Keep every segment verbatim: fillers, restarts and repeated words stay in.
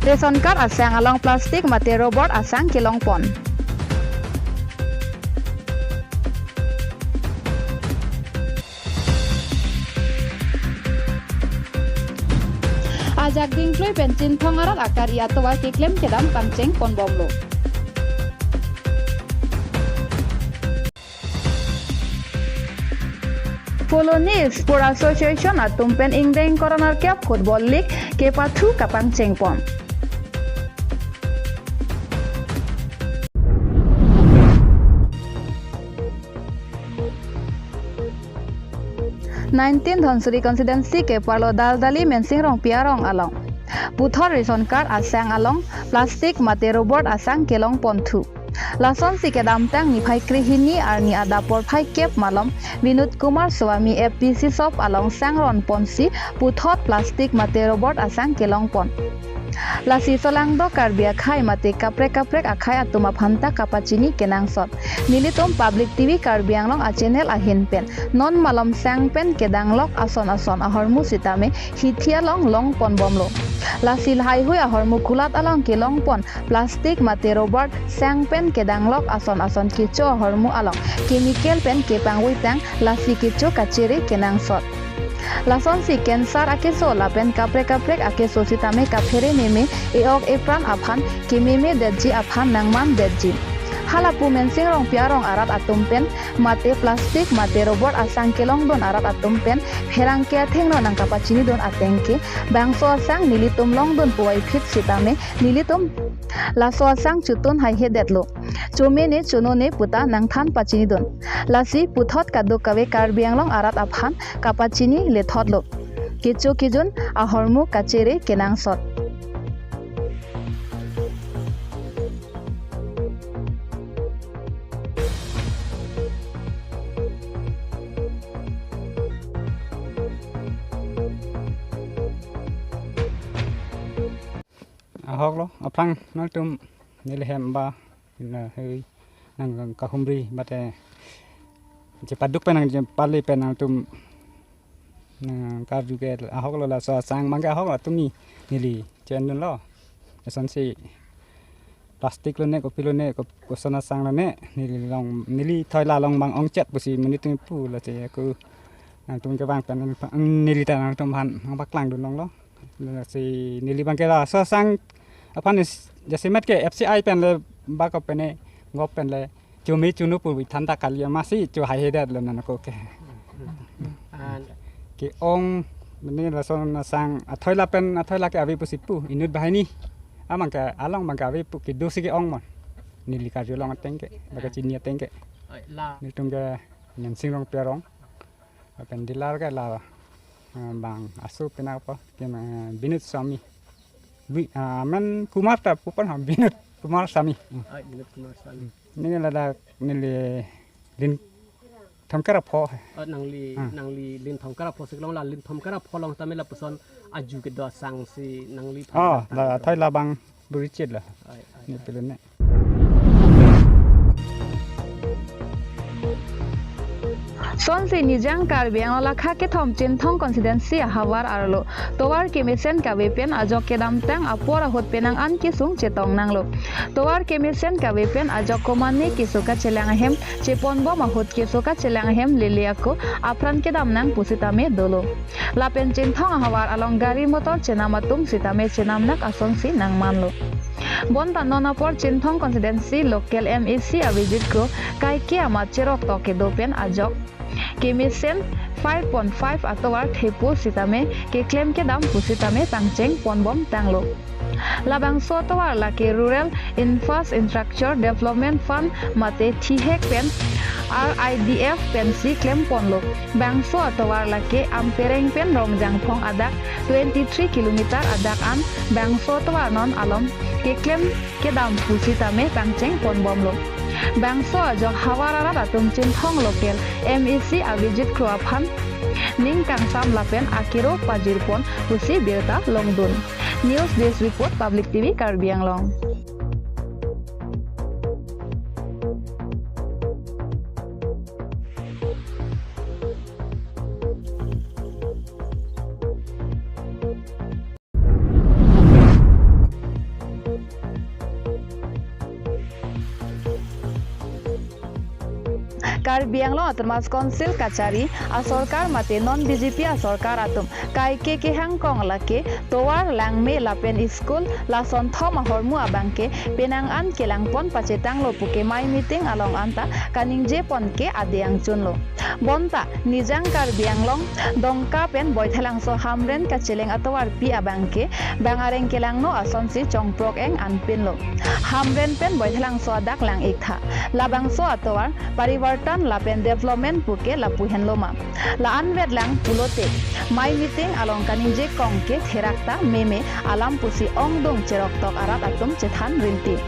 Ration card asang along plastic mate rubber asang kelongpon. Ajak dingkloi pen Chinthong arat akari atovar keklem kedam pangcheng ponbomlo. Phuloni Sport Association atum pen ingdeng kornarkep Football League kepathu kapangchengpon. Nineteen Dhansiri constituency keparlo Daldali Mensing Rongpi arong along puthot ration card asang along plastic mate rubber asang kelongponthu. Lasonsi kedamtang niphai krehini arni adap porphai kep malom Vinod Kumar Swami F P C shop along sang ronponsi puthot plastic mate rubber asang kelongpon. Lasi solangdo Karbi akhei mate kaprek kaprek akhei atum aphanta kapachini kenangsot. Nelitum Public T V Karbi Anglong a channel ahin pen non malom sang pen kedanglok ason ason ahormu sitame hithi along longponbomlo. Lasi lahaihui ahormu kulat along kelongpon plastic mate rubber sang pen kedanglok ason ason kecho ahormu along chemical pen kepangvoitang lasi kecho kachere kenangsot. Lasonsi cancer akeso lapen kaprek kaprek akeso sitame kaphere meme e-ok epran aphan kememedetji aphan nangmandetji. Halapu Mensing Rongpi arong arat atum pen mate plastic mate rubber asang kelongdun arat atum pen pherangke athengno nangkapachinidun atengke bangso asang nelitum longdun puvoiphit sitame nelitum laso asang chotun haihedetlo. Chomene chonone puta nangthan pachinidun. Lasi puthot kadokave Karbi Anglong arat aphan kapachini lethotlo. Kecho kejun ahormu kachere kenangsot. Ahoklo, aphrang nangtum neli hem ba, na hei, nangkahumri, mate, chepaduk pen nangchepale pen nangtum, nangkarju ke ahoklo laso asang abangke ahok atum ni, neli, chendunlo, lasonsi, plastic lone, kopi lone, kop-, koson asang lone, neli long, neli thoila long abang ongchet pusi monit atum pu, lasi ako, nangtum kevang pen, neli ta nangtum aphan, nangpaklangdun longlo. Si neli abangke laso asang aphan is, jasemet ke F C I pen le bak pen le ngop pen le chome chono pu bi thanda kali amatsi cho haihedetlo nang ako ke. An ke-ong mene lason asang athoila pen athoila ke ave pusi pu inut banghini. Amang ke along abangke ave pu kedosi ke-ong mon. Neli karjulong atengke, baka chini atengke. Ai, la. Nelitum ke Mensing Rongpi arong. Lapen dealer ke la, eh, bang asu pina po, ke, eh, Binod Swami. Bi-, ah, amen Kumar ta pupan ha Binod Kumar Swami. Hmm. Ai, Binod Kumar Swami. Neli ladak neli Linthom Kera pho. Oh, nangli, hmm, nangli Linthom Kera pho si kelong la Linthom Kera pho along tame lapuson aju kedo asang si nangli. Oh, phan la thai labang burichit la. Ai, ai, ni ai. Pelene. Sonsi Nijang Karbi Anglong lakha kethom Chinthong constituency ahavar arlo tovar kemesen kave pen ajok kedamtang apor ahut penang an kesung chetong nanglo. Tovar kemesen kave pen ajok komane keso kachelang ahem cheponbom ahut keso kachelang ahem lele ako apran kedam nang pusitame dolo. Lapen Chinthong ahavar along gari motor chenam atum sitame chenam nak asonsi nangmanlo. Bonta non apor Chinthong constituency local M A C Abhijit Kro kaike amat cherok tok kedo pen ajok kemesen five point five atovar thepo sitame keklem kedam pusitame pangcheng ponbom tanglo. Labangso atovar lake Rural Infrastructure Development Fund mate thihek pen R I D F pensi klemponlo. Bangso atovar lake Ampereng pen Rongjangphong adak twenty-three kilometer adak an bangso atovar non alom keklem kedam pusitame pangcheng ponbomlo. Bangso ajok havar arat atum Chinthong local M A C Abhijit Kro aphan ning kangsam lapen akero pajirpon pusi birta longdun. News Desk Report, Public T V Karbi Anglong. Karbi Anglong Autonomous Council kachari asorkar mate non B J P asorkar atum kaike kehang kong lake tovar, langme lapen school lason thom ahormu abangke penang an kelangpon pachetanglo puke mai meeting along anta kaningje ponke adeng chunlo. Bonta Nijang Karbi Anglong, Dongka pen Baithalangso Hamren kacheleng atovarpi abangke bang areng kelangno asonsi chongprok eng anpinlo. Hamren pen Baithalangso adak lang-iktha. Labangso atovar parivartan lapen development puke lapu henlo ma? La-an vetlang pulote, mai meeting along kaningje kong ke therak ta meme alam pusi ongdung cheroktok arat atum chethan rinti.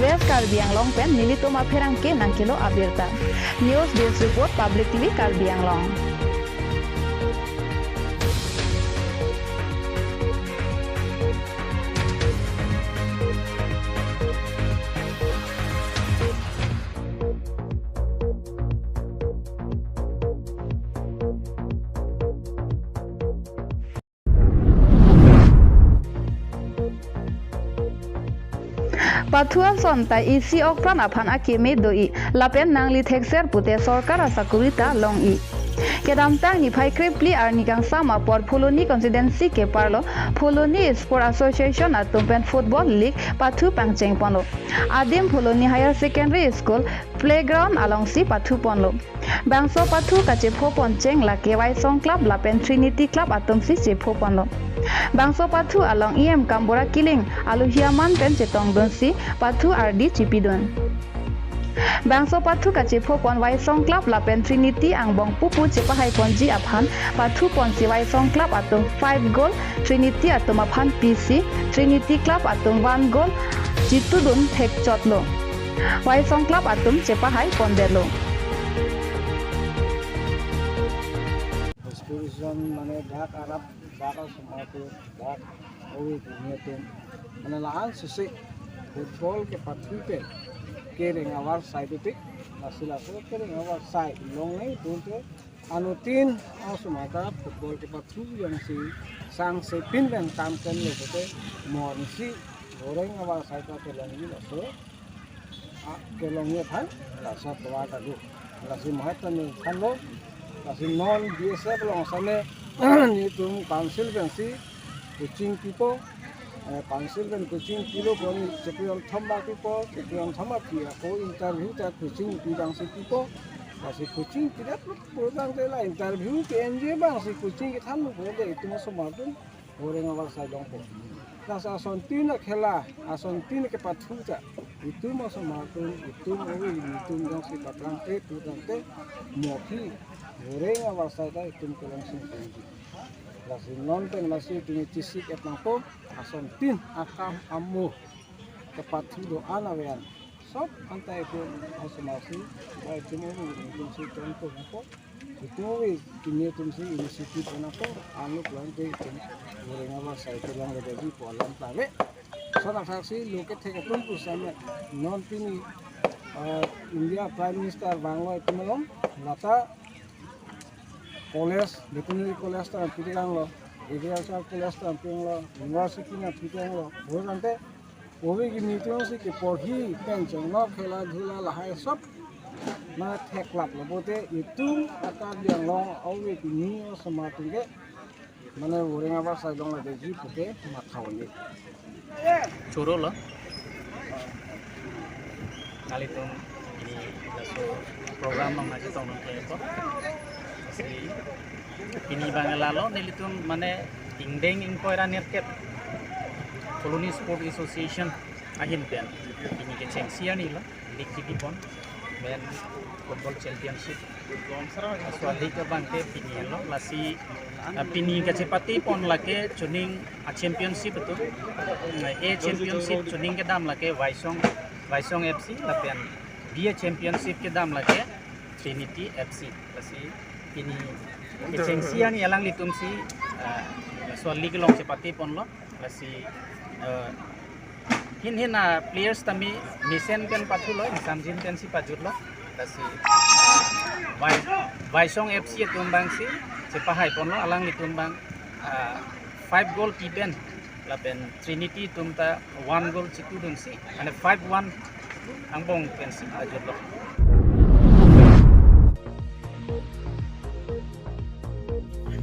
West Karbi Anglong pen nelitum apherangke nangkelo abirta. News Desk Report, Public T V Karbi Anglong. Pathu ason ta isi okpran aphan akeme do-i, lapen nangli thekser pute sorkar asakuri ta long-i. Kedamtang niphai krephli arni kangsam apor Phuloni constituency keparlo Phuloni Sport Association atum pen football league pathu pangcheng ponlo. Adim Phuloni Higher Secondary School playground alongsi pathu ponlo. Bangso pathu kachepho poncheng lake Waisong Club lapen Trinity Club atumsi chepho ponlo. Bangso pathu along E M Kambora Killing aluhi aman pen chetongdunsi pathu ardi chipidun. Bangso pathu kachepho pon Waisong Club lapen Trinity angbong pupu chepahai ponji aphan pathu ponsi Waisong Club atum five goal, Trinity atum aphan pisi, Trinity Club atum one goal chitudun thekchotlo. Waisong Club atum chepahai pondetlo. Sports zone mane dak arap, dak asomar atum, dak ove kini atum, mane la-an sisi football kepathu pen kereng avarsai dopik, lasi laso kereng avarsai longle pulote anuttin asomar ta football kepathu jongsi sangsepin pen kam kenlo pulote, mo ansi horeng avarsai ta kelongji laso, a, kelongji aphan laso tovar ta do. Lasi mahat ta neli thanlo, lasi non B S F along same nelitum council pensi coaching pipo, eh, council pen coaching pilo pon chepi-on thom bak pipo, chepi-on thom bak pi ako interview ta coaching pi abangsi pipo. Lasi coaching pidet lo pulo tangte la interview ke enje abangsi coaching kethanlo pulote itum asomar atum horeng avarsai longpo. Lasi asontin akhela, asontin kepathu ta itum asomar atum, itum ove kini atum jongsi paprang-e pulo tangte mo aphi horeng avarsai ta itum kelong sing sing. Lasi non pen lasi itum chesik-et nangpo, asontin akam amo kepathu do-an ave an. Sob anta itum asomar si, ba itum ove kini atumsi tongpo nangpo. Itum ove kini atumsi initiative nangpo, anlo pulote itum horeng avarsai kelongledetji pu alam ta ave. Lason athak si lo kethek atum pu same non pini, eh, India Prime Minister vanglo itum along, lata college, veterinary college ta pitekanglo, agriculture college ta pitekanglo, university ta pitekanglo. Pulo tangte ove kini atumsi keporhi pen chengno khela dhula lahai sob mane theklaplo pulote itum a-Karbi Anglong ove kini asomar atum ke mane horeng avarsai longledetji puke matha un-e. Choro lo. Nanglitum pini laso program along nangchetongdun klempo. Lasi pini abang lalo nelitum mane ingdeng ingkoi ra nerkep Phuloni Sport Association ahin pen pini kechengsi arni lo, league kipi pon, men football championship. Laso a-league abangke pini lo, lasi, ah, pini kachepate pon lake chuning a-championship atum. A championship chuning kedam lake Waisong, Waisong F C, lapen B a championship kedam lake Trinity F C. Lasi pini kechengsi arni alanglitumsi, ah, laso a-league along chepate ponlo. Lasi, eh, hin hin a-players tame mesen pen pathulo, ingsamjin pensi pajutlo. Lasi, eh, Wai-, Waisong F C atum abangsi chepahai ponlo, alanglitum abang, eh, five goal pi pen, lapen Trinity atum ta one goal chitudunsi, mane five one angbong pensi pajutlo.